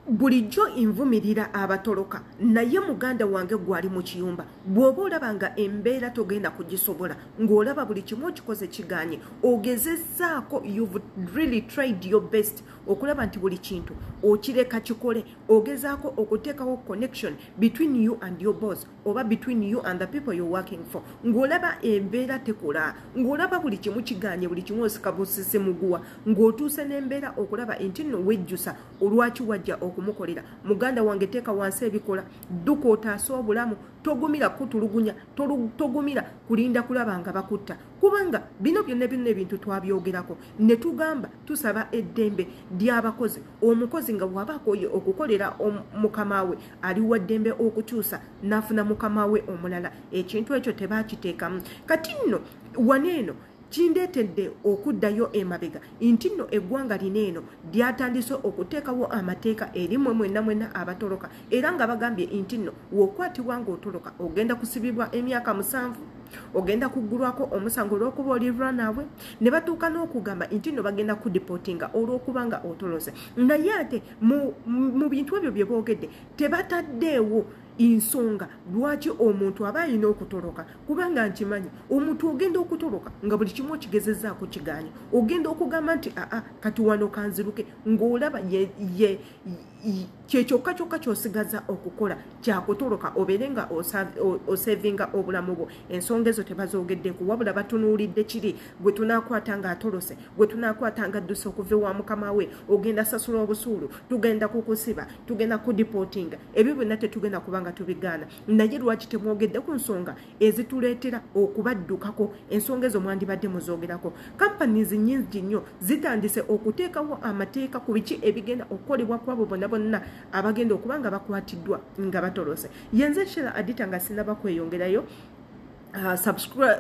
Bulijjo nvumirira abatoloka, naye muganda wange gwali mu kiyumba, bw'oba olaba nga embeera togenda kugisobola, ng'olaba buli kimu okikoze kiganye, ogezezzaako, you've really tried your best okulaba nti buli kintu okireka kikole, ogezaako okuteekawo connection between you and your boss oba between you and the people you're working for, ng'olaba embeera tekola, ng'olaba buli kimu kiganye, buli kimu osika busisi muguwa, ng'otuuse n'embeera okulaba nti nno wejjusa olwaki wajja okumukolera, muganda wange, teeka wansi ebikola, dduka otaase obulamu. Togumira kutulugunya, togumira kulinda kulaba nga bakutta, kubanga bino byonna byonna ebintu twabyogerako ne tugamba tusaba eddembe ly'abakozi. Omukozi nga bw'aba akooye okukolera mukama we, ali wa ddembe okukyusa n'afuna mukama we omulala. Ekintu ekyo tebakiteekamu. Kati nno wano eno kindeetedde okuddayo emabega nti nno eggwanga lino eno lyatandise okuteekawo amateeka eri mmwe mwenna mwenna abatoloka, era nga bagambye nti nno w'okwatibwa ng'otoloka, ogenda kusibibwa emyaka 7, ogenda kuggulwako omusango olw'okuba oli runaway, ne batuuka n'okugamba nti nno bagenda kudeportinga olw'okuba nga otolose. Naye ate mu bintu ebyo bye boogedde, tebataddeewo nsonga lwaki omuntu aba alina okutoloka, kubanga nkimanyi omuntu ogenda okutoloka nga buli kimu okigezezzaako kiganye, ogenda okugamba nti, "Aa, kati wano kanziruke," ng'olaba ye kyekyokka kyokka kyosigaza okukola kyakutoloka obeere nga osavinga obulamu bwo. Ensonga ezo tebazogeddeku, wabula batunuulidde kiri gwe tunaakwata ng'atolose, gwe tunaakwata nga adduse okuva ewa mukama we, ogenda sasula obusuulu, tugenda kukusiba, tugenda kudeportinga. Ebyo byonna tetugenda kuba nga tubigaana, naye lwaki temwogedde ku nsonga ezituleetera okubaddukako? Ensonga ezo mwandibadde muzogerako. Companies nyingi nnyo zitandise okuteekawo amateeka ku biki ebigenda okukolebwa kwabo bonna bonna abagenda okuba nga bakwatiddwa nga batolose. Yenze Shera Adita. Nga sinaba kweyongerayo,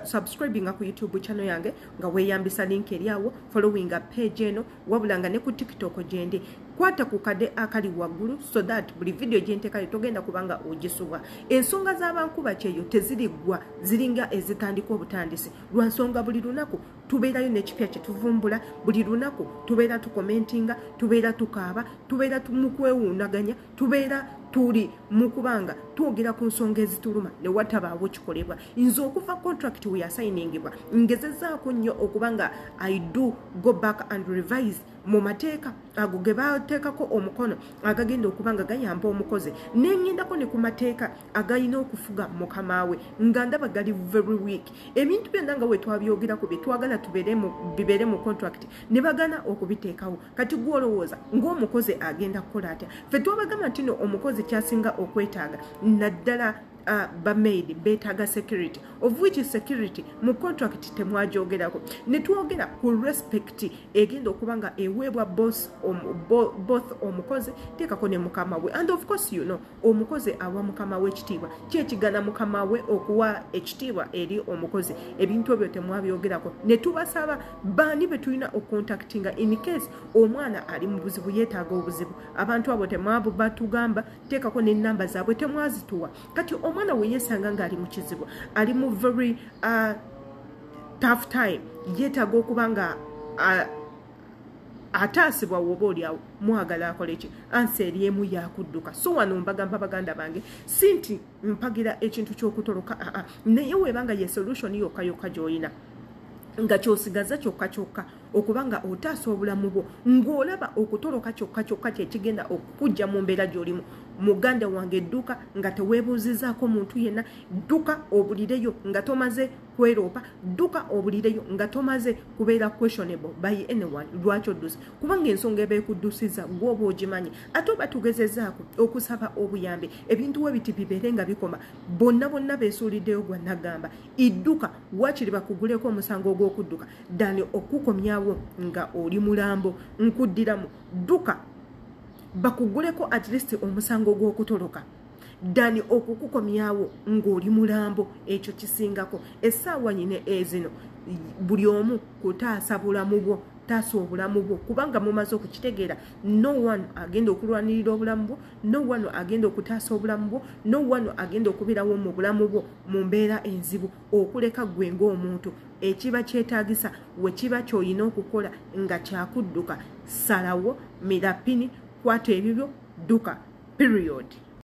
subscribinga ku YouTube channel yange nga weeyambisa link eri awo, followinga page eno, wabula nga ne ku TikTok gyendi. Kwata ku kade akali waggulu so that buli video gyenteekayo togenda kubanga ogisubwa. Ensonga z'abankuba kyeyo teziriggwa, ziringa ezitandika obutandisi, lwa nsonga buli lunaku tubeerayo n'ekipya kye tuvumbula, buli lunaku tubeera tucommentinga, tubeera tukaaba, tubeera mu kwewuunaganya, tubeera tuli mu kubanga twogera ku nsonga ezituluma ne watabaawo kikolebwa. Nze okuva contract we yasigningibwa, ngezezaako nnyo okuba nga I do go back and revise mu mateeka ago ge bateekako omukono agagenda okuba nga gayamba omukozi, neŋŋendako ne ku mateeka agalina okufuga mukama we, nga ndaba gali very weak. Ebintu byonna nga we twabyogerako bye twagala bibeere mu contract, ne bagana okubiteekawo. Kati gwolowooza ng'omukozi agenda kukola atya? Ffe twabagamba nti no omukozi kyasinga okwetaaga, naddala bamaid, beetaaga security, of which security mu contract temwajogerako. Ne twogera ku respect egenda okuba nga eweebwa both omukozi teekako ne mukama we, and of course omukozi awa mukama we ekitiibwa, kyekigana mukama we okuwa ekitiibwa eri omukozi. Ebintu ebyo temwabyogerako. Ne tubasaba baani be tulina okucontactinga in case omwana ali mu buzibu, yeetaaga obuzibu. Abantu abo temwabo batugamba, teekako n'ennamba zaabwe temwazituwa. Kati omwana we yeesanga ng'ali mu kizibu, ali mu very tough time, yeetaaga okuba nga ataasibwa, woba oliawo mwagala akole ki? Answer eri emu, yakudduka. So wano mbagamba, baganda bange, si nti mpagira ekintu ky'okutoloka, aa, naye weebanga ye solution yokka yokka gy'olina, nga kyosigaza kyokka kyokka okuba nga otaasa obulamu bwo, ng'olaba okutoloka kyokka kyokka kyekigenda okukujja mu mbeera gy'olimu, muganda wange, dduka nga teweebuuzizaako muntu yenna. Dduka obulireyo nga tomaze kweroopa. Dduka obulireyo nga tomaze kubeera questionable by anyone lwaki odduse, kubanga ensonga eba ekuddusiza gwoba ogimanyi. Ate oba tugezezaako okusaba obuyambi, ebintu we biti bibeere nga bikoma, bonna bonna beesuuliddeyo. Gwa nagamba, idduka, wakiri bakuguleko omusango ogw'okudduka ddani okukomyawo nga oli mulambo. Nkuddiramu, dduka bakuguleko at least omusango gw'okutoloka ddani okukukomyawo ng'oli mulambo. Ekyo kisingako. Essaawa nyine ezino buli omu kutaasa bulamu bwo. Taasa obulamu bwo, kubanga mumaze okukitegeera, no one agenda okulwanirira obulamu bwo, no one agenda okutaasa obulamu bwo, no one agenda okubeerawo mu bulamu bwo mu mbeera enzibu okuleka ggwe ng'omuntu. Ekiba kyetaagisa, we kiba ky'olina okukola nga kyakudduka, salawo, mirapini, kwata ebibyo. Dduka, period.